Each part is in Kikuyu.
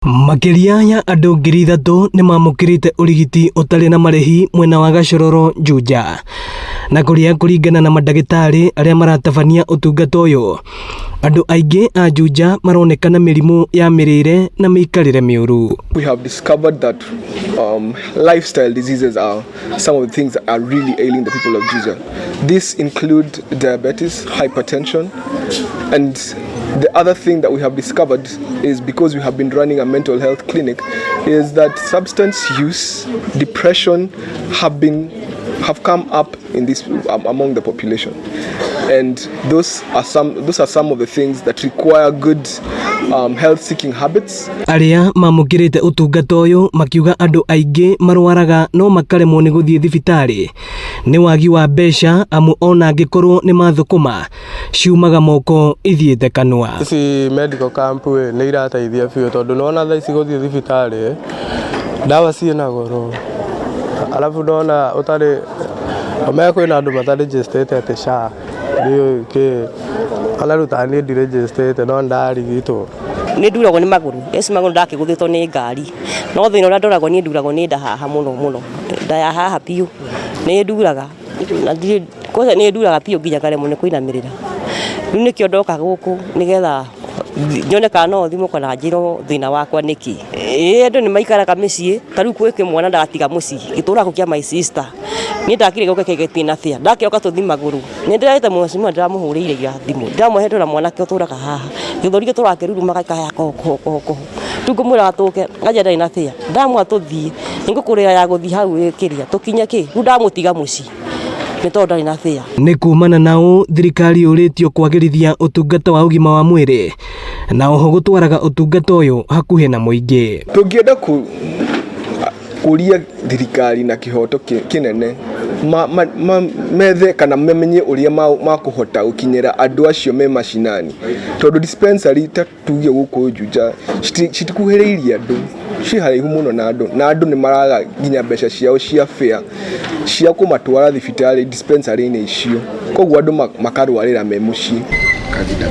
Makĩria ya andũ 3,000 nĩmamũkĩrĩte ũrigiti ũtarĩ na marĩhi mwena wa Gachororo Juja, na kũrĩa kũringana na mandagĩtarĩ arĩa maratabania ũtungata ũyũ, andũ aingĩ a Juja maronekana mĩrimũ ya mĩrĩre na mĩikarĩre mĩũru. We have discovered that lifestyle diseases are some of the things that are really ailing the people of Juja. This include diabetes, hypertension, and the other thing that we have discovered is, because we have been running a mental health clinic, is that substance use, depression have come up in this among the population, and those are some of the things that require good health seeking habits. Arĩa mamũkĩrĩte ũtungata ũyũ makiuga andũ aingĩ marwaraga no makaremwo nĩ gũthiĩ thibitarĩ nĩ wagi wa mbeca, amu ona angĩkorwo nĩ mathũkũma ciumaga moko ithiĩte kanua. Ici medical camp ĩ nĩ irateithia biũ, tondũ nĩwona thaa ici gũthiĩ thibitarĩ ndawa ciĩna goro, arabu ndona ũtarĩ ũmenye kwĩna andũ matarĩnjĩstĩte atĩ SHA ndiũĩ kĩ, ona rĩu ta niĩ ndirĩnjĩstĩte no nĩndarigitwo. Nĩ nduragwo nĩ magũrũ eci magũrũ, ndakĩgũthĩtwo nĩ ngari, no thĩna ũrĩa ndoragwo niĩ, nduragwo nĩ nda haha mũno mũno, nda ya haha biũ nĩ nduraga na ndirĩ kwanza, nĩ nduraga biũ nginya ngaremwo nĩ kũinamĩrĩra. Rĩu nĩkĩo ndoka gũkũ nĩgetha nyone kana no thimũ kana njĩrwo thĩna wakwa nĩkĩ. Ĩĩ, andũ nĩ maikaraga mĩciĩ, ta rĩu gwĩ kĩmwana ndatiga mũciĩ gĩtũraga kĩa my sister, niĩ ndakire gũka kĩgĩtie na bĩa ndakĩoka tũthi magũrũ. Nĩ ndĩrarĩte mũcimwa, ndĩramũhũrĩire ira thimũ, ndĩramwĩra ndĩra mwanake ũtũraga haha gĩthũri gĩtũraga kĩrurumaga kaya koho koho koho koho. Rĩu ngũmwĩraga tũke anja ndarĩ na bĩa, ndamwa tũthiĩ nĩngũkũrĩra ya gũthiĩ hau kĩrĩa tũkinye kĩ. Rĩu ndamũtiga mũciĩ nĩ tondũ ndarĩ na bĩa. Nĩ kumana na ũũ thirikari yũrĩtio kwagĩrithia ũtungata wa ũgima wa mwĩrĩ na oho gũtwaraga ũtungata ũyũ hakuhĩ na mũingĩ. Tũngĩenda kũria thirikari na kĩhoto kĩnene methe kana mamenye ũrĩa makũhota gũkinyĩra andũ acio me macinani, tondũ dispensary ta tuge gũkũ Juja citikuhĩrĩirie andũ, ci haraihu mũno na andũ, na andũ nĩ maraga nginya mbeca ciao cia fare cia kũmatwara thibitarĩ dispensary-inĩ icio, koguo andũ makarwarĩra me mũciĩ.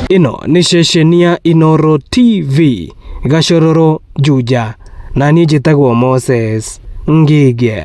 Ĩno nĩ ceceni ya Inoro TV, Gachororo, Juja, na niĩ njĩtagwo Moses Ngige.